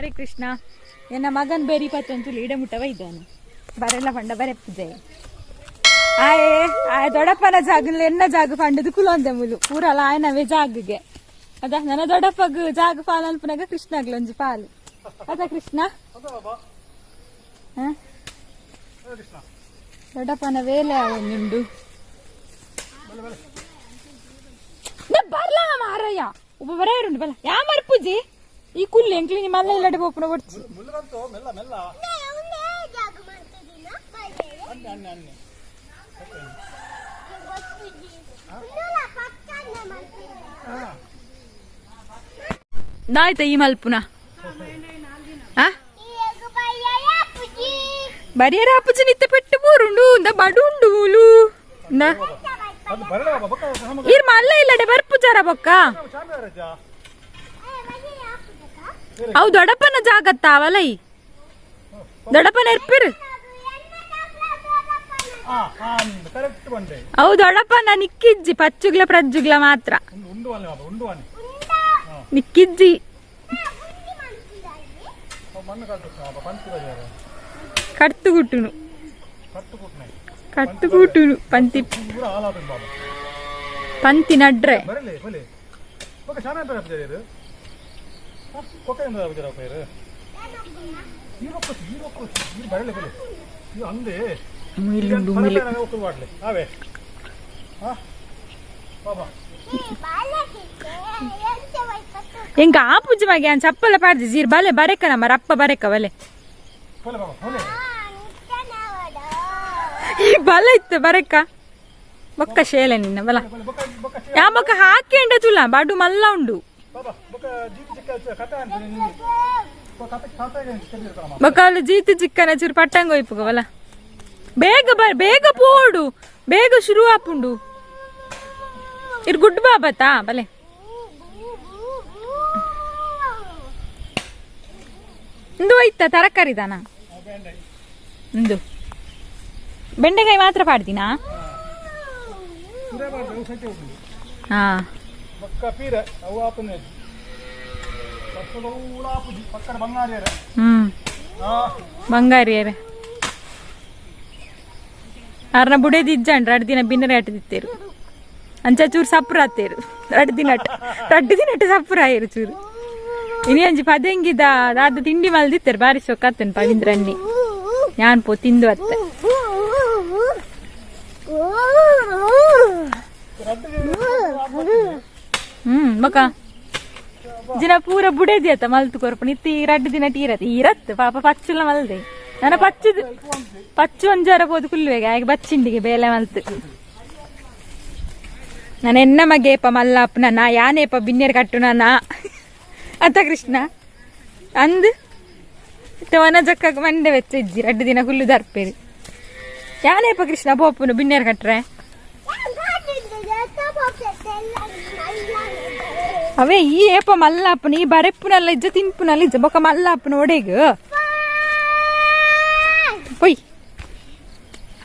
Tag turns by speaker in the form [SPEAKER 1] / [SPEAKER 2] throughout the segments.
[SPEAKER 1] ಹರೇ ಕೃಷ್ಣ. ಎನ್ನ ಮಗನ್ ಬೇರಿ ಪತ್ತೊಂದು ಇಡ ಮುಟ್ಟವ ಇದ್ದಾನೆ. ಬರೆಲ್ಲ ಪಂಡ ಬರೆಪ್ಪುಜೆ. ಆಯೆ ಆಯ ದೊಡ್ಡಪ್ಪನ ಜಾಗ ಎನ್ನ ಜಾಗ ಪಂಡದು ಕುಲೊಂದೆ ಮುಲು ಪೂರಲ ಆಯನವೇ ಜಾಗಗೆ. ಅದ ನನ್ನ ದೊಡ್ಡಪ್ಪಗ್ ಜಾಗ ಪಾಲ್ ಅನ್ಪುನಾಗ ಕೃಷ್ಣಗ್ಲೊಂಜಿ ಪಾಲು ಅದ ಕೃಷ್ಣ. ಹ? ದೊಡ್ಡಪ್ಪನ ವೇಲೆ ಅವನುಂಡು ಬರ್ಲ ಮಾರಯ್ಯ. ಒಬ್ಬ ಬರೆಯರುಂಡು ಬಲ ಯಾ ಮರ್ಪುಜಿ ಈ ಕುಲ್ಲಿ ಎಂಕ್ಲಿ ನಿಮ್ಮ ಅಲ್ಲ ಇಲ್ಲಡೆ ಬೋಪುನ ಒಡ್ಚಿ.
[SPEAKER 2] ಮುಳ್ಳುಗಂತು ಮೆಲ್ಲ ಮೆಲ್ಲ ಅಣ್ಣೆ ಅಣ್ಣೆ ಅಣ್ಣೆ.
[SPEAKER 1] ದಾಯ್ತ ಈ ಮಲ್ಪುನ ಆ ಬರಿಯರ ಅಪ್ಪುಜಿ ನಿತ್ತೆ ಪೆಟ್ಟು ಬೂರುಂಡು ಇಂದ ಬಡು ಉಂಡು ಮೂಲು ಇಂದ.
[SPEAKER 2] ಅದು ಬರಲ್ಲ ಬಾಬಾ ಬೊಕ್ಕ ನಮಗೆ.
[SPEAKER 1] ಈರ್ ಮಲ್ಲ ಇಲ್ಲಡೆ ಬರ್ಪುಜಾರ ಬೊಕ್ಕ.
[SPEAKER 2] ಚಾಮಿ ರಜಾ.
[SPEAKER 1] ಅವು ದೊಡ್ಡಪ್ಪನ ಜಾಗತ್ತ ಅವಲೈ ದೊಡ್ಡಪ್ಪನ ಎರ್ಪಿರು.
[SPEAKER 2] ಹಾ ಹಾ, ಕರೆಕ್ಟ್ ಬಂಡೆ.
[SPEAKER 1] ಅವು ದೊಡ್ಡಪ್ಪನ ನಿಕ್ಕಿಜ್ಜಿ ಪಚ್ಚುಗ್ಲ ಪ್ರಜ್ಜುಗ್ಲ ಮಾತ್ರ.
[SPEAKER 2] ಉಂಡು ಉಂಡು ಅಲ್ಲ ಬಾಬಾ, ಉಂಡು ಅನಿ.
[SPEAKER 1] ನಿಕ್ಕಿಜ್ಜಿ.
[SPEAKER 2] ಮಣ್ಣು ಕಟ್ಟು ಬಾಬಾ ಪಂಚ ಬಜಾರ.
[SPEAKER 1] ಕಟ್ಟು ಗುಟ್ಟುನು.
[SPEAKER 2] ಕಟ್ಟು ಕುಟ್ನೆ.
[SPEAKER 1] ಕಟ್ಟು ಗುಟ್ಟುನು ಪಂತಿ.
[SPEAKER 2] ಪೂರ ಹಾಲಾದ ಬಾಬಾ.
[SPEAKER 1] ಪಂತಿ ನಡ್ರೆ.
[SPEAKER 2] ಬರಲಿ ಬಲಿ ಬೊಕ್ಕ ಚಾಮಿ ಬರ ಇದು ಕೊಕ್ಕ ಎಂದ ಬಜಾರ ಪೇರು ಈರೊಕ್ಕ ಈರೊಕ್ಕ ಈರು ಬರಲಿ ಬಲಿ ಇದು ಅಂದೆ.
[SPEAKER 1] ಇಲ್ಲುಂಡು ಮುಲು.
[SPEAKER 2] ವಾಡ್ಲಿ ಅವೇ ಹಾ ಬಾಬಾ.
[SPEAKER 1] ಎಂಕ ಆ ಪೂಜೆ ಮಗೆ ಅನ್ ಚಪ್ಪಲ ಪಾಡ್ದಿ ಜೀರ್ ಬಲೆ ಬರೆಕ ನಮ್ಮ ರಪ್ಪ ಬರೆಕ ಬಲೆ.
[SPEAKER 2] ಬಲೆ ಬಾಬಾ ಬಲೆ.
[SPEAKER 1] ಈ ಬಲ ಇತ್ತು ಬರೆಕ ಬೊಕ್ಕ ಶೇಲೆ ನಿನ್ನ ಬಲ.
[SPEAKER 2] ಬಲೆ ಬೊಕ್ಕ ಬೊಕ್ಕ.
[SPEAKER 1] ಯಾ ಬೊಕ್ಕ ಹಾಕಿ ತುಲ ಬಡು ಮಲ್ಲ ಉಂಡು.
[SPEAKER 2] ಬಾಬಾ ಬೊಕ್ಕ ಜೀತಿ ಚಿಕ್ಕ ಕತೆ ಅಂತ ಕತೆ ಕತೆ ಚೆಲ್ಲಿರ್ತಾರಮ್ಮ.
[SPEAKER 1] ಬೊಕ್ಕ ಅಲ್ಲಿ ಜೀತಿ ಚಿಕ್ಕನ ಚೂರು ಪಟ್ಟಂಗ ಒಯ್ಪುಗ ಬಲ. ಬೇಗ ಬರ್, ಬೇಗ ಪೋಡು, ಬೇಗ ಶುರು ಆಪುಂಡು. ಇರ್ ಗುಡ್ ಬಾಬತ್ತಾ ಬಲೆ. ಇಂದು ಒಯ್ತ ತರಕಾರಿ ದಾನ. ಇಂದು ಬೆಂಡೆಕಾಯಿ ಮಾತ್ರ ಪಾಡ್ದಿನಾ?
[SPEAKER 2] ಸುರೇ ಬಾರ್ದು ಸಂಖ್ಯೆ ಉಂಟು.
[SPEAKER 1] ಹಾ.
[SPEAKER 2] ಬೊಕ್ಕ ಪೀರೆ ಅವು ಆಪುನ ಬೊಕ್ಕ ಆಪುಜಿ ಪಕ್ಕದ ಬಂಗಾರಿಯರ. ಹಾ.
[SPEAKER 1] ಬಂಗಾರಿಯರೆ ಅರ್ನ ಬುಡೇದಿ ಇಜ್ಜಾಂಡ್ ರಡ್ಡ್ ದಿನ ಬಿನ್ನರೆ ಆಟದಿತ್ತೇರು. ಅಂಚ ಚೂರು ಸಪ್ರ ಆತೇರು ರಡ್ಡ್ ದಿನ. ರಡ್ಡ್ ದಿನಟ್ ಸಪ್ರ ಆಯರು ಚೂರು. ಇನಿ ಅಂಜಿ ಪದೆಂಗಿದ ದಾದ ತಿಂಡಿ ಮಲ್ದಿತ್ತೇರು. ಬಾರಿ ಸೊಕ್ಕತ್ತೇನು ಪವಿಂದ್ರನ್ನಿ ಯಾನ್ ಪೋ ತಿಂದು ಅತ್ತೆ. ಬೊಕ ದಿನ ಪೂರ ಬುಡೇದಿ ಅತ್ತ ಮಲ್ತು ಕೊರ್ಪು ನಿತ್ತಿ. ರಡ್ಡ್ ದಿನ ಟೀರತ್ ಈರತ್ ಪಾಪ ಪಚ್ಚುಲ ಮಲ್ದೆ. ನನ್ನ ಪಚ್ಚುದು ಪಚ್ಚು ಒಂಜಾರ ಪೋದು ಕುಲ್ಲುವೆಗೆ ಆಗ ಬಚ್ಚಿಂಡಿಗೆ ಬೇಲೆ ಮಲ್ತು. ನಾನು ಎನ್ನ ಮಗೇಪ ಮಲ್ಲಪ್ಪನ ನಾ ಯಾನೇಪ ಬಿನ್ನೇರ್ ಕಟ್ಟು ನಾನ ಅತ್ತ ಕೃಷ್ಣ ಅಂದ್ ವನ ಜಕ್ಕ ಮಂಡೆ ವೆಚ್ಚ ಇಜ್ಜಿ. ರಡ್ಡು ದಿನ ಕುಲ್ಲು ದರ್ಪೇರಿ. ಯಾನೇಪ ಕೃಷ್ಣ ಪೋಪುನು ಬಿನ್ನೇರ್ ಕಟ್ರೆ? ಅವೇ ಈ ಏಪ ಮಲ್ಲಪ್ಪನ ಈ ಬರೆಪ್ಪುನಲ್ಲ ಇಜ್ಜ ತಿನ್ಪುನಲ್ಲ ಇಜ್ಜ ಬೊಕ ಮಲ್ಲಪ್ಪನ ಒಡೆಗ್ ಪೊಯ್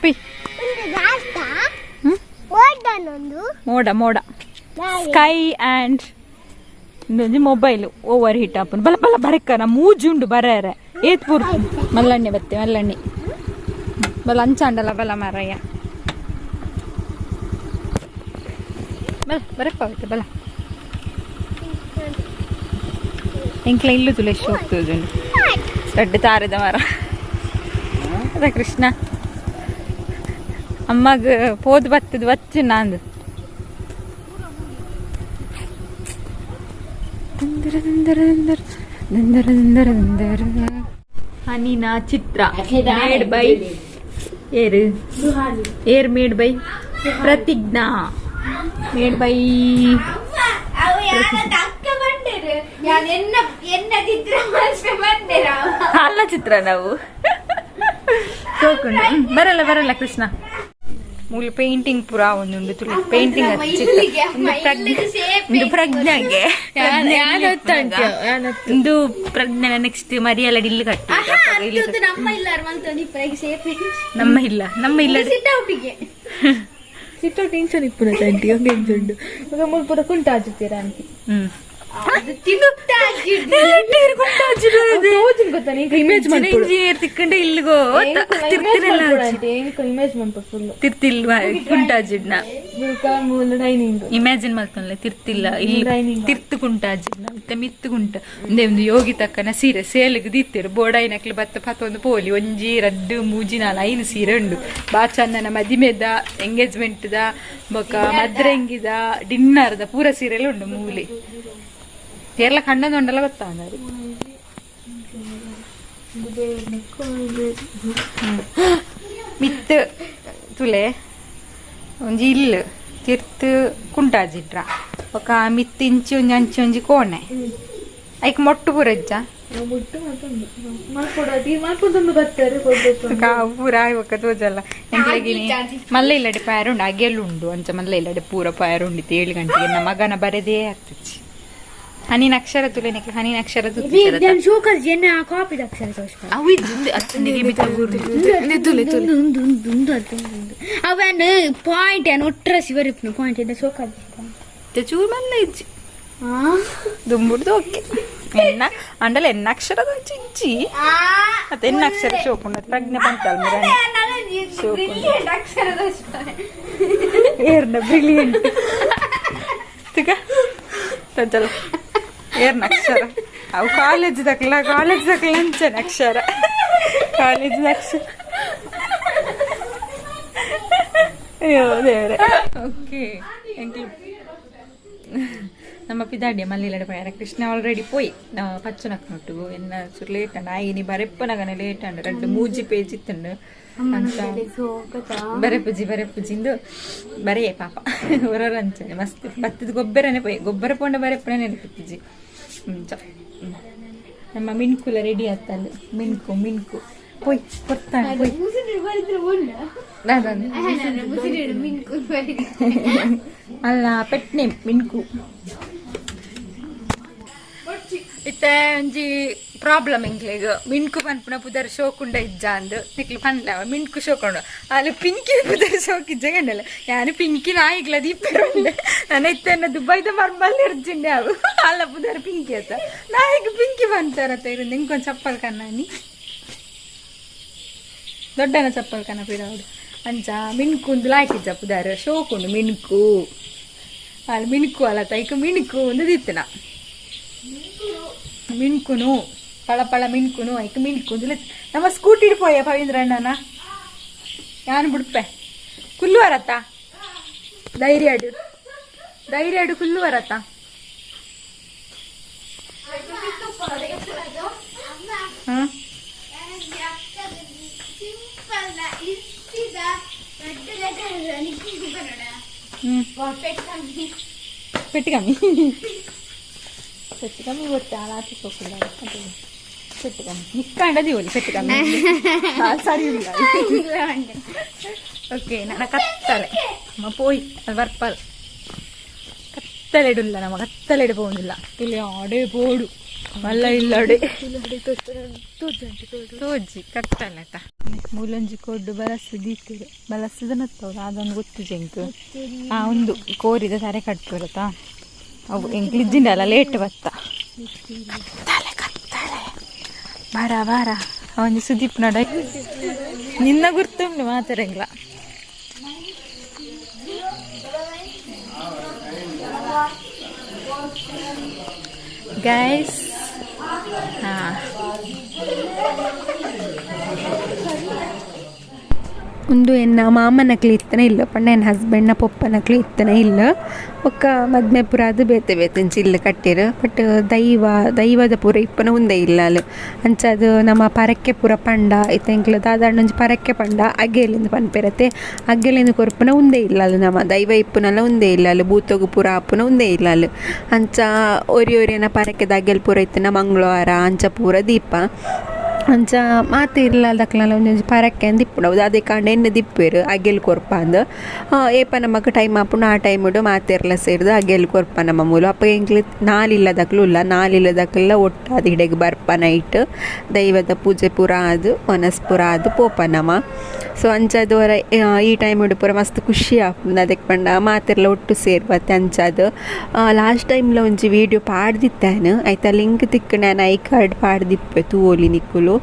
[SPEAKER 1] ಪೊಯ್. ಹ್ಮ್? ಮೋಡ ಮೋಡ ಸ್ಕೈ ಆ್ಯಂಡ್ ಒಂಜಿ ಮೊಬೈಲ್ ಓವರ್ ಹೀಟ್ ಆಪುಂಡು. ಬಲ ಬಲ ಬರೆಕ್ಕನ ಮೂಜಿ ಉಂಡು ಬರರೆ ಏತ್ ಪೂರ್ ಮಲ್ಲಣ್ಣೆ ಬತ್ತೆ ಮಲ್ಲಣ್ಣೆ ಬಲ ಅಂಚಾಂಡಲ ಬಲ ಮಾರಯ್ಯ ಬಲ ಬರಪ್ಪ ಬಲ. ಎಂಕ್ಲ ಇಲ್ಲು ತುಲೆ ಹೋಗ್ತದೆ ದೊಡ್ಡ ತಾರದ ಮರ ಅದ ಕೃಷ್ಣ. ಅಮ್ಮಗ್ ಪೋದು ಬತ್ತದ ವಚ್ಚು ನಾಂದು. ದಂದರ ದಂದರ ದಂದರ ದಂದರ ದಂದರ ದಂದರ. ಹನಿನ ಚಿತ್ರ ಮೇಡ್ ಬೈ ಏರು ಏರ್ made by Pratigna made by ಅಲ್ಲ ಚಿತ್ರ ನಾವು ಸೋಕುಂಡು. ಬರಲ್ಲ ಬರಲ್ಲ ಕೃಷ್ಣ. ಮೂಲ ಪೇಂಟಿಂಗ್ ಪೂರ ಒಂದುಂಡು ತುಳು ಪೇಂಟಿಂಗ್ ಚಿತ್ರ. ಒಂದು ಪ್ರಜ್ಞೆ ಒಂದು ಪ್ರಜ್ಞಾಗೆ ಒಂದು ಪ್ರಜ್ಞೆ. ನೆಕ್ಸ್ಟ್ ಮರಿಯಲ್ಲ ಇಲ್ಲಿ ಕಟ್ಟು.
[SPEAKER 3] ನಮ್ಮ ಇಲ್ಲ.
[SPEAKER 1] ನಮ್ಮ ಇಲ್ಲ, ನಮ್ಮ ಇಲ್ಲ.
[SPEAKER 3] ಸಿಟ್ಟು ಟೆನ್ಷನ್ ಇಪ್ಪುನ ತಂಟಿ ಒಂದೆಂಚುಂಡು ఒక ಮುಲ್ಪ ಕುಂಟಾಜುತ್ತೀರ ಅಂತಿ.
[SPEAKER 1] ಹ್ಮ್.
[SPEAKER 3] ಅದು ತಿನ್ನುತ್ತಾ.
[SPEAKER 1] ಕುಂಟಾಜುಡು.
[SPEAKER 3] Image
[SPEAKER 1] engineer ತಿಕ್ಕಂಡೆ ಇಲ್ಲಿಗೋ
[SPEAKER 3] image ಮನ್ಪು full
[SPEAKER 1] ತಿರ್ತಿಲ್ವ ಕುಂಟಾಜಿಡ್ನ
[SPEAKER 3] dining
[SPEAKER 1] imagine ಮಲ್ತೊನ್ಲೆ ತಿರ್ತಿಲ್ಲ ಇಲ್ಲಿ ತಿರ್ತು ಕುಂಟಾಜಿಡ್ನ ಇತ್ತೆ ಮಿತ್ತು ಕುಂಟ ಒಂದೇ ಒಂದು ಯೋಗಿ ತಕ್ಕನ ಸೀರೆ ಸೇಲಿಗೆ ದಿತ್ತಿರು ಬೋಡೈನಕ್ಲು ಬತ್ತ ಪತ್ತೊಂದು ಪೋಲಿ ಒಂಜಿ ರಡ್ಡು ಮೂಜಿ ನಾಲ್ ಐನು ಸೀರೆ ಉಂಡು ಬಾಚಣ್ಣನ ಮದಿಮೆದ ಎಂಗೇಜ್ಮೆಂಟ್ದ ಬೊಕ ಮದ್ರೆಂಗಿದ ಡಿನ್ನರ್ದ ಪೂರ ಸೀರೆಲ್ಲ ಉಂಡು ಮೂಲಿ ಕೇರಳ ಕಂಡಂದು ಉಂಡಲ್ಲ ಗೊತ್ತಾಂದಾರಿ ಮಿತ್ತು ತುಲೆ ಒಂಜಿ ಇಲ್ಲು ತಿರ್ತು ಕುಂಟಾಜಿಡ್ರ ಬೊಕ ಮಿತ್ತು ಇಂಚಿ ಒಂಜಿ ಅಂಚಿ ಒಂಜಿ ಕೋಣೆ ಐಕ್ ಮೊಟ್ಟು ಪೂರ ಇಜ್ಜ ಪೂರ ಬೊಕ ತೋಜಲ್ಲ ಎಂಕ್ಲೆಗಿನಿ ಮಲ್ಲ ಇಲ್ಲಡೆ ಪಯರ್ ಉಂಡು ಅಗೆಲ್ ಉಂಡು ಅಂಚ ಮಲ್ಲ ಇಲ್ಲಡೆ ಪೂರ ಪಯರ್ ಉಂಡಿತ್ತು 7 ಗಂಟೆಗೆ ನಮ್ಮ ಮಗನ ಬರೆದೇ ಆಗ್ತದೆ. ಹನಿನ ಅಕ್ಷರ ತುಲೆ ನಿಕ್ಲೆ ಹನಿನ ಅಕ್ಷರ ಅವು ಇದ್ದು ಅತ್ತನಿಗೆ
[SPEAKER 4] ಅವನ್ ಪಾಯಿಂಟ್ ಏನು ಒಟ್ರ ಶಿವರಿಪ್ನು ಪಾಯಿಂಟ್ என்ன ಶೋಕ
[SPEAKER 1] ಚೂರು ಮಲ್ಲ ಇಜ್ಜಿ ದುಂಬುಡ್ದು ಓಕೆ ಎನ್ನ ಅಂಡಲ ಎನ್ನ ಅಕ್ಷರದ ಇಜ್ಜಿ ಮತ್ತೆ ಎನ್ನ ಅಕ್ಷರ ಶೋಕುಂಡ ಪ್ರಜ್ಞೆ ಪಂತಲ್ ಮುರಾಣಿ ಏರ್ನ ಬ್ರಿಲಿಯಂಟ್ ತುಕ ತಜ್ಜಲ ಏರ್ನ ಅಕ್ಷರ ಅವು ಕಾಲೇಜ್ ದಕ್ಲ ಕಾಲೇಜ್ ದಕ್ಲ ಅಂಚನ ಅಕ್ಷರ ಕಾಲೇಜ್ ಅಕ್ಷರ ಅಯ್ಯೋ ದೇವ್ರೆ. ಓಕೆ ನಮ್ಮ ಪಿದಾಡ್ಯ ಮಲ್ಲಿಲಡೆ ಪೋಯಾರ ಕೃಷ್ಣ ಆಲ್ರೆಡಿ ಪೋಯ್ ಪಚ್ಚನಕ್ ನೊಟ್ಟುಗು ಎನ್ನ ಚೂರು ಲೇಟ್ ಅಂಡ ಆಯಿನಿ ಬರೆಪ್ಪನಗನೆ ಲೇಟ್ ಅಂಡ ರಡ್ಡು ಮೂಜಿ ಪೇಜ್ ಇತ್ತುಂಡು ಅಂತ ಬರೆಪುಜಿ ಬರೆಪುಜಿಂದು ಬರೆಯೇ ಪಾಪ ಹೊರರ ಅಂಚನೆ ಮಸ್ತ್ ಬತ್ತದ ಗೊಬ್ಬರನೇ ಪೋಯ್ ಗೊಬ್ಬರ ಪೋಂಡ ಬರೆಪ್ಪನೆ ನೆನಪಿಜ್ಜಿ ಅಂಚ ನಮ್ಮ ಮಿಣ್ಕುಲ ರೆಡಿ ಆತಲ್ಲ ಮಿಣ್ಕು ಮಿಣ್ಕು ಪೋಯ್ ಕೊಡ್ತಾನೆ ಪೋಯ್ ಅಲ್ಲ ಪೆಟ್ ನೇಮ್ ಮಿಣ್ಕು. ಇತ್ತೆ ಒಂಜಿ ಪ್ರಾಬ್ಲಮ್ ಎಂಕ್ಲೆಗ್ ಮಿಣ್ಕು ಪನ್ಪುನ ಪುದರ್ ಶೋಕುಂಡ ಇಜ್ಜ ಅಂದ್ ನಿಕ್ಲು ಪನ್ಲೆ ಅವ ಮಿಣ್ಕು ಶೋಕುಂಡು ಅಲ್ಲಿ ಪಿಂಕಿ ಪುದರ್ ಶೋಕಿಜ್ಜ ಗಂಡಲ್ಲ ಯಾನು ಪಿಂಕಿ ನಾಯಿಗ್ಲ ದೀಪರುಂಡೆ ನಾನು ಇತ್ತೆ ದುಬೈದ ಮರ್ಮಲ್ ಇರ್ಜಿಂಡೆ ಅವು ಅಲ್ಲ ಪುದರ್ ಪಿಂಕಿ ಆತ ನಾಯಿಗ್ ಪಿಂಕಿ ಬಂತಾರತ್ತ ಇರು ನಿಂಕೊಂದು ಚಪ್ಪಲ್ ಕಣ್ಣಿ ದೊಡ್ಡನ ಚಪ್ಪಲ್ ಕನ್ನ ಪಿರಾవుಡು ಅಂಚ ಮಿಣ್ಕು ಲಾಯ್ಕಿಜ್ಜ ಪುದರ್ ಶೋಕುಂಡು ಮಿಣ್ಕು ಅಲ್ಲಿ ಮಿಣ್ಕು ಅಲ್ಲ ತೈಕ ಮಿಣ್ಕು ಒಂದು ದಿತ್ತನ ಮಿಣ್ಕುನು ಪಳ ಪಳ ಮಿಣ್ಕುನು ಐಕ್ ಮಿಣ್ಕು ನಮ್ಮ ಸ್ಕೂಟಿ ಪೋಯ ಪವೀಂದ್ರ ಅಣ್ಣನ ಯಾನು ಬಿಡ್ಪೆ ಕುಲ್ಲುವರತ್ತ ಧೈರ್ಯ ಅಡು ಧೈರ್ಯ ಅಡು ಕುಲ್ಲುವರತ್ತ ಹ್ಮ್ ಪೆಟ್ಟು ಕಮ್ಮಿ ಪೆಟ್ಟು ಕಮ್ಮಿ ಗೊತ್ತೆ ಆಲಾತಿ ಸೋಕುಲ್ಲ ಪೆಟ್ಟು ಕಮ್ಮಿ ನಿಕ್ಕಂಡದಿ ಒಲಿ ಪೆಟ್ಟು ಕಮ್ಮಿ ಸರಿ ಇಲ್ಲ. ಓಕೆ ನನ್ನ ಕತ್ತಲೆ ನಮ್ಮ ಪೋಯ್ ಅದು ಬರ್ಪಲ್ ಕತ್ತಲೆಡುಲ್ಲ ನಮ್ಮ ಕತ್ತಲೆಡು ಪೋಂದಿಲ್ಲ ಇಲ್ಲಿ ಆಡೆ ಬೋಡು ಮಲ್ಲ ಇಲ್ಲಡೆ ತೋಜಿ ಕತ್ತಲೆ ಆತ ಮೂಲಂಜಿ ಕೊಡ್ಡು ಬಲಸು ದೀತಿರು ಬಲಸುದನತ್ತವ್ರು ಅದೊಂದು ಗೊತ್ತು ಜಂಕ್ ಆ ಒಂದು ಕೋರಿದ ತರೆ ಕಟ್ತಿರತ್ತಾ ಅವು ಎಂಕ್ಲಿಜ್ಜಿಂಡ ಅಲ್ಲ ಲೇಟ್ ಬತ್ತ ಕತ್ತಲೆ ಕತ್ತಲೆ ಬಾರ ಬಾರ ಅವನು ಸುದೀಪ್ ನಡ ನಿನ್ನ ಗುರ್ತುಂಡು ಮಾತಾಡಂಗಿಲ್ಲ. ಗೈಸ್ ಹಾಂ ಉಂದು ಎನ್ನ ಮಾಮನಕ್ಲು ಇತ್ತನೆ ಇಲ್ಲ ಪಂಡ ಎನ್ನ ಹಸ್ಬೆಂಡ್ನ ಪೊಪ್ಪನಕ್ಲು ಇತ್ತನೆ ಇಲ್ಲ ಬೊಕ್ಕ ಮದ್ಮೆ ಪೂರ ಅದು ಬೇತೆ ಬೇತೆ ಇಲ್ಲು ಕಟ್ಟಿರು ಬಟ್ ದೈವ ದೈವದ ಪೂರ ಇಪ್ಪನ ಉಂದೆ ಇಲ್ಲ ಅಲ್ ಅಂಚ ಅದು ನಮ್ಮ ಪರಕ್ಕೆ ಪೂರ ಪಂಡ ಇತ್ತೆ ಎಂಕ್ಲ ದಾದಾಂಡ ಪರಕ್ಕೆ ಪಂಡ ಅಗೇಲಿಂದ ಪನ್ಪೆರತೆ ಅಗ್ಗೆಲಿಂದ ಕೊರ್ಪುನ ಉಂದೆ ಇಲ್ಲ ಅಲ್ ನಮ್ಮ ದೈವ ಇಪ್ಪುನಲ ಉಂದೆ ಇಲ್ಲ ಅಲ್ ಭೂತೊಗು ಪೂರ ಆಪುನ ಉಂದೆ ಇಲ್ಲ ಅಲ್ ಅಂಚ ಒರಿ ಒರಿಯನ ಪರಕ್ಕೆದ ಅಗೆಲ್ ಪೂರ ಇತ್ತಿನ ಮಂಗಳವಾರ ಅಂಚ ಪೂರ ದೀಪ.
[SPEAKER 3] ಅಂಚ ಮಾತ ಇಲ್ಲದಕ್ಲೆನ ಒಂಜೊಂಜಿ ಪರಕ್ಕೆ ಅಂದ್ ಇಪ್ಪುಂಡು ಅವು ಅದೇ ಕಾಂಡ ಎಣ್ಣೆ ದಿಪ್ಪೆರ್ ಅಗೆಲ್ ಕೊರ್ಪ ಅಂದ್ ಏಪ ನಮಕ್ ಟೈಮ್ ಆಪುಂಡು ಆ ಟೈಮುಡು ಮಾತೆರ್ಲ ಸೇರ್ದ್ ಅಗೆಲ್ ಕೊರ್ಪ ನಮ್ಮ ಮೂಲು ಅಪ್ಪ ಎಂಕ್ಲು ನಾಲಿಲ್ಲದಕ್ಲು ಉಲ್ಲ ನಾಲಿಲ್ಲದಕ್ಲೆಲ್ಲ ಒಟ್ಟಾದ್ ಇಡೆಗ್ ಬರ್ಪ ನೈಟ್ ದೈವದ ಪೂಜೆ ಪೂರ ಆದ್ ವನಸ್ ಪೂರ ಆದ್ ಪೋಪ ನಮ ಸೊ ಅಂಚಾದ್ ಒರ ಈ ಟೈಮುಡು ಪೂರ ಮಸ್ತ್ ಖುಷಿ ಆಪುಂಡು ಅದಕ್ಕೆ ಪಂಡ ಮಾತೆರ್ಲ ಒಟ್ಟು ಸೇರ್ಬತ್ತೆ ಅಂಚಾದ್ ಲಾಸ್ಟ್ ಟೈಮ್ಲ ಒಂಜಿ ವೀಡಿಯೋ ಪಾಡ್ದಿತ್ತೇನು ಐತ ಲಿಂಕ್ ತಿಕ್ಕುಂಡ I card ಪಾಡ್ದಿಪ್ಪೆ ತೂವೊಲಿ ನಿಕುಲು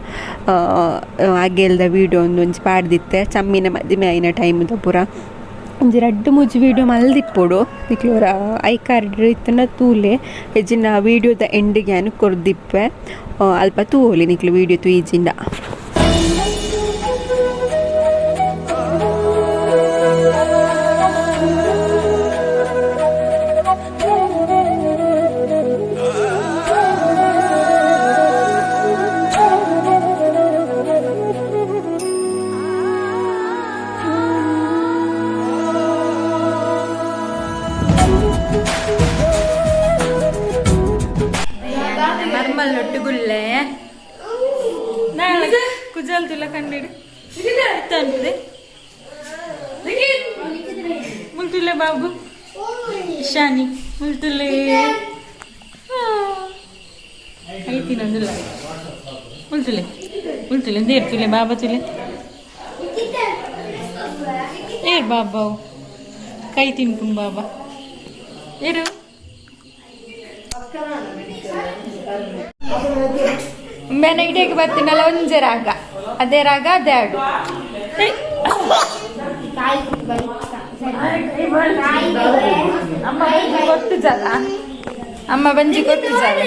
[SPEAKER 3] ಅಗೆಲ್ದ ವೀಡಿಯೋ ಒಂಜಿ ಪಾಡ್ದಿತ್ತೆ ಚಮ್ಮಿನ ಮದಿಮೆ ಆಯಿನ ಟೈಮ್ದ ಪೂರ ಒಂಜಿ ರಡ್ಡ್ ಮೂಜಿ ವೀಡಿಯೋ ಮಲ್ದಿಪ್ಪೊಡು ನಿಕ್ಲು ಒರ I card ಇತ್ತುಂಡ ತೂಲೆ ಇಜ್ಜಿಂಡ ವೀಡಿಯೋದ ಎಂಡಿಗೆ ಯಾನ್ ಕೊರ್ದಿಪ್ಪೆ ಅಲ್ಪ ತೂವೊಲಿ ನಿಕ್ಲು ವೀಡಿಯೋ ತೂಯಿಜಿಂಡ.
[SPEAKER 1] ಮರ್ಮಲ್ ಒಟ್ಟುಗುಲ್ಲೆ ನಾಳೆ ಕುಜಲ್ ತುಲ ಕಂಡಿಡು ತಂದೆ ಮುಲ್ತುಲೆ ಬಾಬು ಇಶಾನಿ ಮುಲ್ತುಲೆ ಕೈ ತಿನ್ನೊಂದಿಲ್ಲ ಮುಲ್ತುಲೆ ಮುಲ್ತುಲೆ ದೇರ್ ತುಲೆ ಬಾಬಾ ತುಲೆ ಏರ್ ಬಾಬಾ ಕೈ ತಿನ್ಪುನ್ ಬಾಬಾ ಏರು
[SPEAKER 5] ಮೇನ ಇಡೀ ಬರ್ತೀನಲ್ಲ ಒಂಜೆ ರಾಗ ಅದೇ ರಾಗ ಅದೇ ಹಾಡು. ಅಮ್ಮ ಗೊತ್ತು ಜಲ ಅಮ್ಮ ಬಂಜಿ ಗೊತ್ತು ಜಲ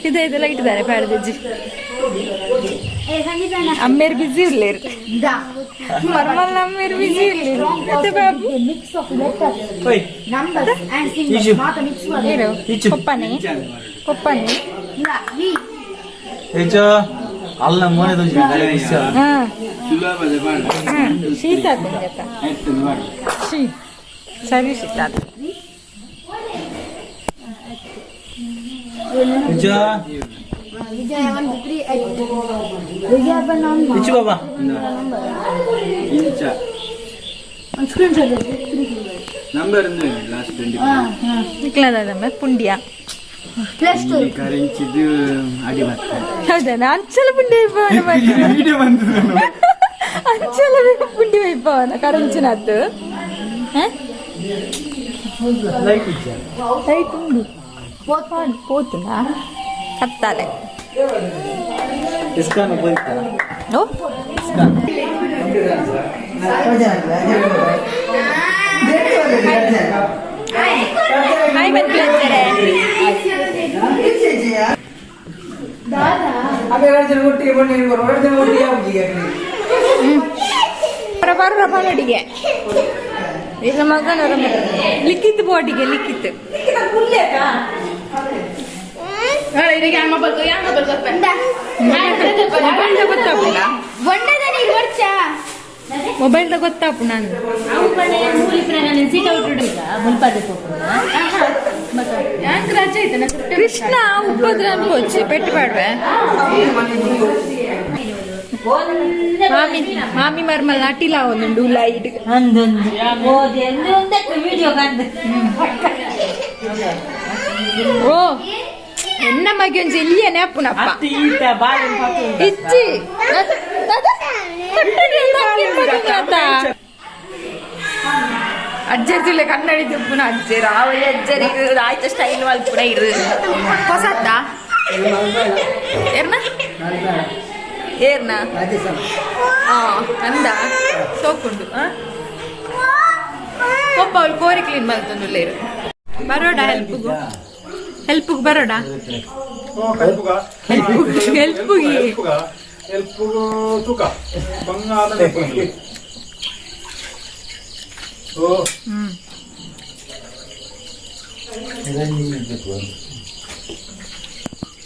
[SPEAKER 1] ಇದೆ ಇದೆಲ್ಲ ಇಟ್ಟಿದ್ದಾರೆ ಬೇಡದಿಜ್ಜಿ ಅಮ್ಮೇರು ಬಿಸಿ ಇರ್ಲೇರು ಮರ್ಮಲ್ ಅಮ್ಮೇರು ಬಿಸಿ ಇರ್ಲೇರು ಮತ್ತೆ ಬಾಬು ಏನು ಪಪ್ಪನೆ ಪಪ್ಪನೆ
[SPEAKER 6] ಅಲ್ಲ ಮೋನೆ
[SPEAKER 1] ಹಾ ಶೀತ ಸರಿ ಶೀತ
[SPEAKER 6] ಇಚ್ಚು ಬಾಬಾ
[SPEAKER 7] ನಂಬರ್ ಲಾಸ್ಟ್
[SPEAKER 1] ನಿಕ್ಲದ ಪುಂಡಿಯ
[SPEAKER 7] ಕರಿಂಚಿದ್ದು ಅಡಿ ಬರ್ತದೆ.
[SPEAKER 1] ಹೌದಾ ಅಂಚಲ ಪುಂಡಿ
[SPEAKER 7] ವಿಡಿಯೋ ಬಂದಿದ್ದು
[SPEAKER 1] ಅಂಚಲ ಪುಂಡಿ ವೈಪವನ ಕರಂಚಿನದ್ದು
[SPEAKER 6] ಲೈಟ್ ಇಚ್ಚ
[SPEAKER 1] ಲೈಟ್ ಉಂಡು ಪೋತುನಾ ಕತ್ತಾಲೆ
[SPEAKER 6] ಇಸ್ಕಾನ್ ಹೋಗ್ತಾರ
[SPEAKER 1] ಓ ಹಾಯ್ ಬಂದ್ಬಿಡ್ತಾರೆ. ಬರ ಬಾಲಡಿಗೆ ಈಗ ಮಗನ ಲಿಕ್ಕಿತ್ತು ಬೋಟಿಗೆ ಲಿಕ್ಕಿತ್ತು. ಮೊಬೈಲ್ ಗೊತ್ತಾಪು ನಾನು ಕೃಷ್ಣ ಉಪ್ಪದ್ರ ಅನ್ಕೋಚಿ ಪೆಟ್ಟು ಬೇಡ್ವೆ ಮಾಮಿ ಮಾಮಿ ಮರ್ಮಲ್ ಅಟಿಲ ಒಂದುಂಡು ಲೈಟ್ ಓ ಎನ್ನ ಮಗೆ ಒಂಜಿ ಇಲ್ಲಿಯನೆ ಅಪ್ಪುನಪ್ಪ ಇಚ್ಚಿ ಅಜ್ಜರ್ ತುಲೆ ಕನ್ನಡಿ ತುಪ್ಪುನ ಅಜ್ಜರು ಆವಳಿ ಅಜ್ಜರಿಗೆ ಆಯ್ತ ಸ್ಟೈಲ್ ಮಲ್ಪುನ ಇರು ಹೊಸತ್ತ ಏರ್ನ ಏರ್ನ ಹಾ ಅಂದ ಸೋಕುಂಡು ಪಪ್ಪ ಅವಳು ಕೋರಿ ಕ್ಲೀನ್ ಮಲ್ತೊಂದುಲ್ಲೇರು ಬರೋಡ ಹೆಲ್ಪ್ಗು ಹೆಲ್ಪ್ಗೆ ಬರೋಡ ಹೆಲ್ಪ್ಗೆ
[SPEAKER 2] ಹೆಲ್ಪ್ಗು ತೂಕ ಬಂಗಾರ ಓ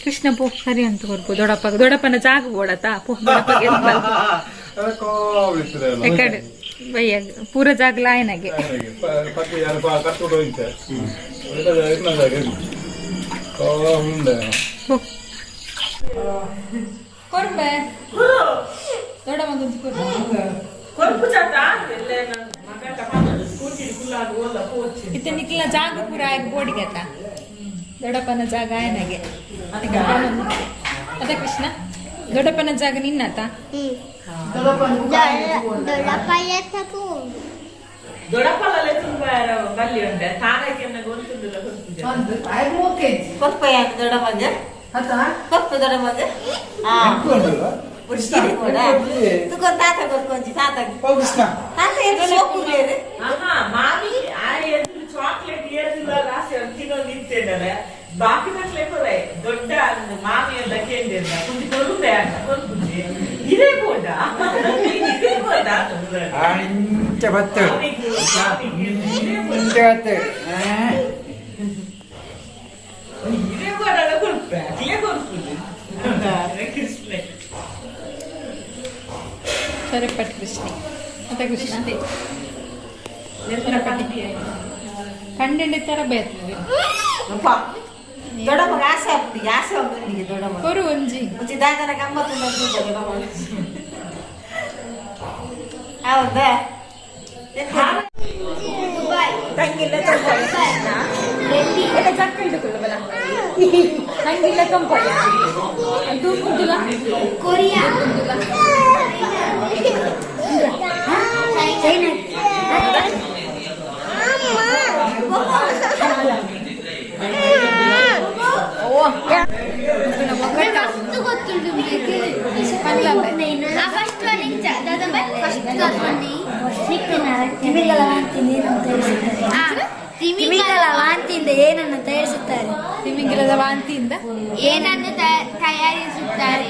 [SPEAKER 1] ಕೃಷ್ಣ ಪೋ ಸರಿ ಅಂತ ಕೊರ್ಪು ದೊಡ್ಡಪ್ಪ ದೊಡ್ಡಪ್ಪನ ಜಾಗ ಬೋಡತ್ತ ಪೋ ದೊಡ್ಡಪ್ಪಗೆ ಎಕಡೆ ಬಯ್ಯ ಪೂರ ಜಾಗಲ ಆಯನಗೆ. ಕೊರ್ಬೆ ದೊಡ್ಡ ಮಗಂಜಿ ಕೊರ್ಬೆ
[SPEAKER 8] ಕೊರ್ಪು ಚಾತ ಎಲ್ಲ ಮಗ ತಗೊಂಡು ಸ್ಕೂಟಿ ಕುಲ್ಲಾಗ ಓಲ್ಲ ಪೋಚಿ
[SPEAKER 1] ಇತ್ತೆ ನಿಕ್ಲ ಜಾಗ ಪೂರ ಆಗಿ ಬೋಡಿಗೆತ ದೊಡ್ಡಪ್ಪನ ಜಾಗ ಆಯನಗೆ ಅದ ಕೃಷ್ಣ ದೊಡ್ಡಪ್ಪನ ಜಾಗ ನಿನ್ನತ
[SPEAKER 8] ದೊಡ್ಡಪ್ಪಲಲ್ಲೇ ತುಂಬ ಬಲ್ಲಿ ಉಂಡೆ ತಾರಕ್ಕೆ ಗೊತ್ತುಂದಿಲ್ಲ
[SPEAKER 9] ಕೊರ್ಪ ಯಾಕೆ ದೊಡ್ಡಮ್ಮಗೆ ಕೊರ್ಪ ದೊಡ್ಡಮ್ಮಗೆ ತಾತ ಕೊರ್ಕೊಂಜಿ ತಾತ ತಾತ ಎದ್ದು ಸೋಕು ಬೇರೆ
[SPEAKER 8] ಮಾಮಿ ಆ ಎದುರು ಚಾಕ್ಲೇಟ್ ಏರ್ದಿಲ್ಲ ರಾಶಿ ತಿನ್ನೊಂದು ಇರ್ತೇನೆ ಬಾಕಿ ತಕ್ಲೆ ಕೊರೆ ದೊಡ್ಡ ಮಾಮಿ ಎಲ್ಲ ಕೇಂದ್ರ ಕುಂಜಿ ಕೊರುಂದೆ ಅಂತ ಕೊರ್ಪುಜಿ ಇದೇ ಬೋಡ ಇದೇ ಬೋಡ
[SPEAKER 7] ಇಂಚ ಬತ್ತು ಇಂಚ ಬತ್ತು
[SPEAKER 8] ಇದೇ ಬೋಡ ಕೊರ್ಪೆ ಅಕ್ಲೇ ಕೊರ್ಪುಜಿ ಕೃಷ್ಣ
[SPEAKER 1] ಸೊರಪಟ್ ಕೃಷ್ಣ ಅದ ಕೃಷ್ಣ ಕಂಡೆಂಡೆ ತರ ಬೇತ್ರಿ
[SPEAKER 9] ದೊಡ್ಡಮ್ಮಗೆ ಆಸೆ ಆಗ್ಬಿಡಿ ಆಸೆ ಆಗ್ಬಿಡಿ ದೊಡ್ಡಮ್ಮ
[SPEAKER 1] ಕೊರು ಒಂಜಿ
[SPEAKER 9] ಮುಂಚೆ ದಾದನ ಗಮ್ಮತ್ತು ದೊಡ್ಡಮ್ಮ ಹೌದಾ
[SPEAKER 1] ತಂಗಿಲ್ಲ ಹಿಡ್ಕೊಳ್ಳ ತಂಗಿಲ್ಲ ಕಂಪಯ್ಯ ತೂಕುಂಟುಲ
[SPEAKER 4] ಕೊರಿಯಾ ಚೈನಾ
[SPEAKER 10] ತಿಮಿಂಗಲ ವಾಂತಿಯಿಂದ ಏನನ್ನು ತಯಾರಿಸುತ್ತಾರೆ?
[SPEAKER 1] ತಿಮಿಂಗಲದ ವಾಂತಿಯಿಂದ
[SPEAKER 4] ಏನನ್ನು ತಯಾರಿಸುತ್ತಾರೆ?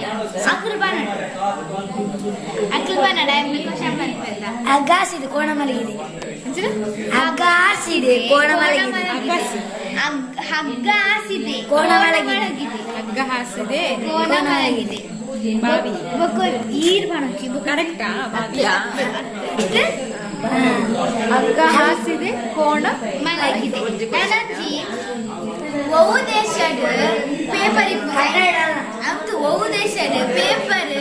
[SPEAKER 10] ಹಗ್ಗಾಸಿದೆ ಕೋಣ ಮಲಗಿದೆ. ಹಗ್ಗಾಸಿದೆ ಕೋಣ ಮಲಗಿದೆ.
[SPEAKER 4] ಹಗ್ಗ ಹಾಸಿದೆ
[SPEAKER 10] ಕೋಣ ಮಲಗಿದೆ.
[SPEAKER 1] ಹಗ್ಗ ಹಾಸಿದೆ
[SPEAKER 4] ಕೋಣ ಮಲಗಿದೆ.
[SPEAKER 1] ಬಾವಿ.
[SPEAKER 4] ಈರ್
[SPEAKER 1] ಕರೆಕ್ಟಾ? ಬಾವಿಯಾ? ಹಗ್ಗ ಹಾಸಿದೆ ಕೋಣ
[SPEAKER 4] ಮಲಗಿದೆ. ನನಜಿ ಒವು ದೇಶದ ಪೇಪರ್ ಅದು ಒವು ದೇಶದ ಪೇಪರ್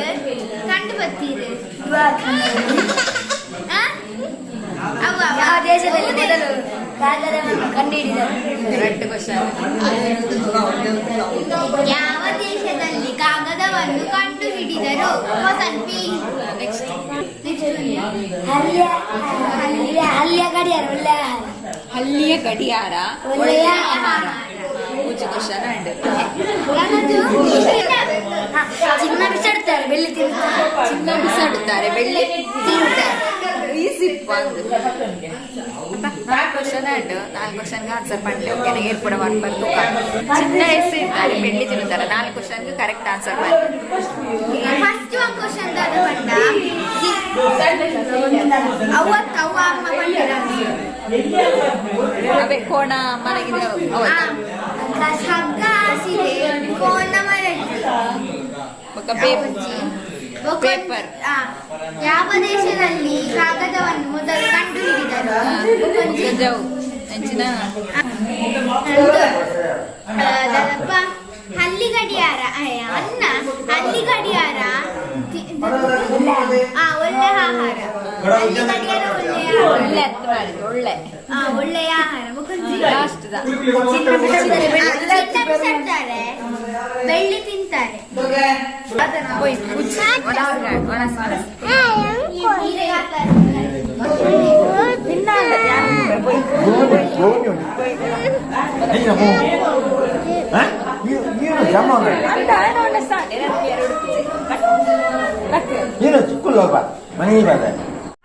[SPEAKER 4] ಕಂಡು ಬತ್ತೀರಿ?
[SPEAKER 10] ಯಾವ ದೇಶದಲ್ಲಿ ಮೊದಲು ಕಾಗದವನ್ನು ಕಂಡುಹಿಡಿದರು?
[SPEAKER 1] Correct question.
[SPEAKER 4] ಯಾವ ದೇಶದಲ್ಲಿ ಕಾಗದವನ್ನು ಕಂಡು ಹಿಡಿದರು?
[SPEAKER 1] ನೆಕ್ಸ್ಟ್.
[SPEAKER 10] ಹಲ್ಲಿಯ ಹಲ್ಲಿಯ ಹಲ್ಲಿಯ ಗಡಿಯಾರ ಒಳ್ಳೆಯ ಆಹಾರ.
[SPEAKER 1] ಹಲ್ಲಿಯ ಗಡಿಯಾರ
[SPEAKER 10] ಒಳ್ಳೆಯ ಆಹಾರ.
[SPEAKER 1] ಮೂಜಿ ಕ್ವಶನ್ ಅಂಡ್
[SPEAKER 10] ಚಿನ್ನ ಬಿಸಾಡುತ್ತಾರೆ ಬೆಳ್ಳಿ ತಿನ್ನುತ್ತಾರೆ.
[SPEAKER 1] ಚಿನ್ನ ಬಿಸಾಡುತ್ತಾರೆ ಬೆಳ್ಳಿ ತಿಂತಾರೆ. ಈಸಿ ಒಂದು ನಾಲ್ಕು ಕ್ವಶನ್ ಅಂಡ್ ನಾಲ್ಕು ಕ್ವಶನ್ಗೆ ಆನ್ಸರ್ ಪಡ್ಲಿ. ಓಕೆನಾ? ಏರ್ಪಡ ಬರ್ತು. ಚಿನ್ನ ಎಸೆಯುತ್ತಾರೆ ಬೆಳ್ಳಿ ತಿನ್ನುತ್ತಾರೆ. ನಾಲ್ಕು ಕ್ವಶನ್ಗೆ ಕರೆಕ್ಟ್ ಆನ್ಸರ್ ಬಂತು.
[SPEAKER 4] ಫಸ್ಟ್ ಒಂದು ಕ್ವಶನ್ ದಾದ ಬಂದ ಅವತ್ತು ಅವ್ವ ಅಮ್ಮ ಬಂದಿರ.
[SPEAKER 1] ಅವೇ ಕೋಣ ಮಲಗಿದೆ ಅವತ್ತ.
[SPEAKER 4] ಹಗ್ಗ ಹಾಸಿದೆ ಕೋಣ ಮಲಗಿದೆ.
[SPEAKER 1] ಬೊಕ್ಕ ಪೇಪರ್.
[SPEAKER 4] ಯಾವ ದೇಶದಲ್ಲಿ ಕಾಗದವನ್ನು ಮೊದಲು ಕಂಡು ಹಿಡಿದರು?
[SPEAKER 1] ಅಂಚಿನ
[SPEAKER 4] ಹಲ್ಲಿ ಗಡಿಯಾರ ಅನ್ನ ಹಲ್ಲಿ ಗಡಿಯಾರ ಒಳ್ಳೆ ಆಹಾರ. ಹಲ್ಲಿ ಗಡಿಯಾರ
[SPEAKER 1] ಒಳ್ಳೆ ಒಳ್ಳೆ
[SPEAKER 4] ಒಳ್ಳೆಯ ಆಹಾರ.
[SPEAKER 1] ಲಾಸ್ಟ್
[SPEAKER 4] ಚಿನ್ನ ಬಿಸಾಡ್ತಾರೆ ಬೆಳ್ಳಿ ತಿಂತಾರೆ.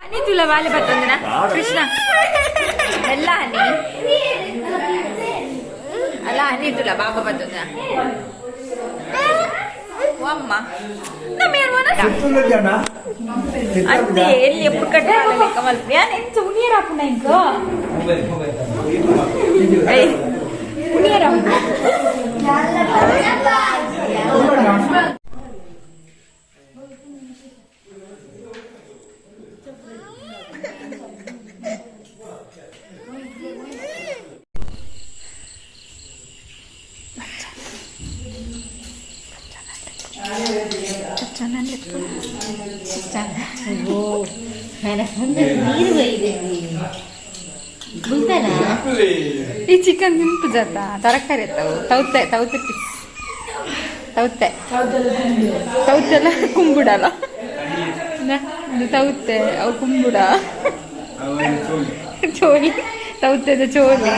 [SPEAKER 1] ಹನಿ ತುಲ ವಾಲೆ ಬತ್ತಂದನ ಕೃಷ್ಣ ಎಲ್ಲ ಹನಿ ಅಲ್ಲ ಹನಿ ತುಲ ಬಾಬಾ ಬತ್ತಂದನ ಅಮ್ಮ ಅಂತೆ ಎಲ್ಲಿ ಎప్పుడు ಕಟ್ಟ ಕಮಲ್ ಯಾನ್ ಎಂಚ ಉನಿಯರ್ ಆಪುಂಡ ಇಂಕ ಏಯ್ ಉನಿಯರ್ ಆಪುಂಡ.
[SPEAKER 5] ಈ ಚಿಕನ್ ತಿನ್ಪು ಜಾತ ತರಕಾರಿ ಇತ್ತವು ತೌತೆ ತೌತೆ ಪೀಸ್ ತೌತೆ ತೌತೆಲ್ಲ ಕುಂಬುಡಲ್ಲ ತೌತೆ ಅವು ಕುಂಬುಡ ಚೋಲಿ ತೌತೆದ ಚೋಲಿ.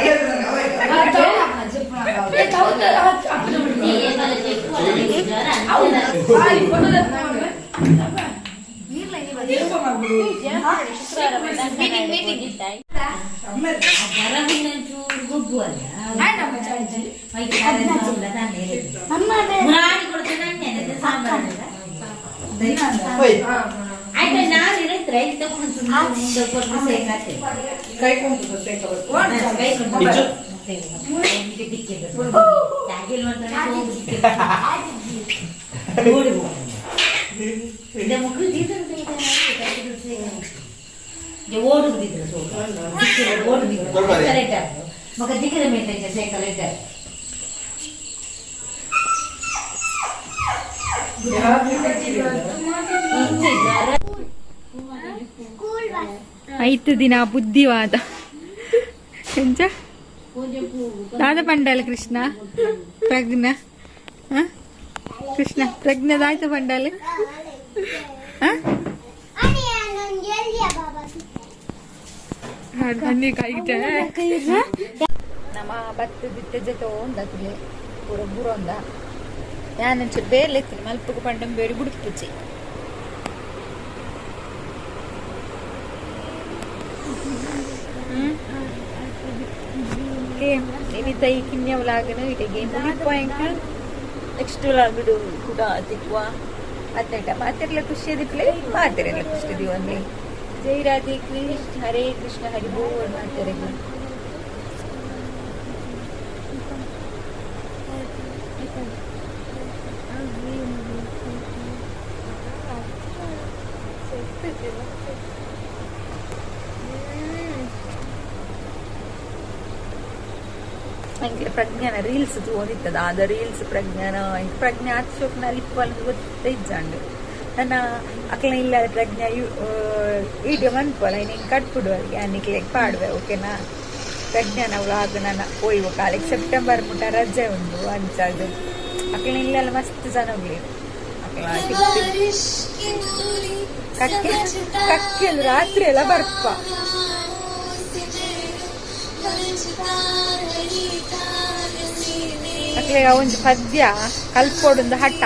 [SPEAKER 5] ಐತು ದಿನ ಬುದ್ಧಿವಾದ ಎಂಚ ದಾದ ಪಂಡಾಲ ಕೃಷ್ಣ ಪ್ರಜ್ಞ ಕೃಷ್ಣ ಪ್ರಜ್ಞ ದಾಯ್ತು ಪಂಡಾಲ ನಮ್ಮ ಭತ್ತದ ಜೊತೆ ಒಂದಕ್ಲೆ ಪೂರ ಬುರೊಂದ ಯಾನಂಚೂರು ಬೇರೆ ಎತ್ತಿನ ಮಲ್ಪುಗು ಪಂಡಂ ಬೇರೆ ಬುಡುಪುಜಿ ಓಕೆ ಇನಿತ ಈ ಕಿನ್ಯ ವ್ಲಾಗ್ನು ಇಟಿಗೆ ಮುಗಿಪಾಯಿಂಟ್ ನೆಕ್ಸ್ಟ್ ವ್ಲಾಗ್ ಕೂಡ ತಿಕ್ವ ಅತ್ತೈಟ ಮಾತಿರ್ಲ ಖುಷಿ ದಿಪ್ಲೆ ಮಾತಿರಲ್ಲ ಖುಷಿ ದಿವನ್ಲಿ ಜೈ ರಾಧೆ ಕೃಷ್ಣ ಹರೇ ಕೃಷ್ಣ ಹರಿ ಬೋಲ್ ಮಾತಿರಲಿ. ಎಂಕ್ಲೆ ಪ್ರಜ್ಞಾನ ರೀಲ್ಸ್ ತೂವೊಂದಿತ್ತದ ಆದ ರೀಲ್ಸ್ ಪ್ರಜ್ಞಾನ ಪ್ರಜ್ಞಾ ಆತ್ ಲಿಪ್ಪಲ್ ಗೊತ್ತೇ ಇಜ್ಜಾಂಡ್ ನನ್ನ ಅಕ್ಲ ಇಲ್ಲ ಪ್ರಜ್ಞಾ ವಿಡಿಯೋ ಮನ್ಪೊಲ ಇನ್ನು ಕಟ್ಬಿಡುವ ಯಾನಿಕ್ಲೆ ಪಾಡುವೆ ಓಕೆನಾ. ಪ್ರಜ್ಞಾನ ವ್ಲಾಗ್ ನನ್ನ ಓಯ್ವ ಕಾಲಕ್ಕೆ ಸೆಪ್ಟೆಂಬರ್ ಮುಟ್ಟ ರಜೆ ಉಂಟು ಅಂಚಾದು ಅಕ್ಲ ಇಲ್ಲೆಲ್ಲ ಮಸ್ತ್ ಜನ ಹೋಗ್ಲಿ ಅಕ್ಲ ಕಕ್ಕೆ ಕಕ್ಕೆಲು ರಾತ್ರಿ ಎಲ್ಲ ಬರ್ಪ. ಅಕ್ಲೆ ಒಂಜಿ ಪದ್ಯ ಕಲ್ಪೋಡುಂದು ಹಠ.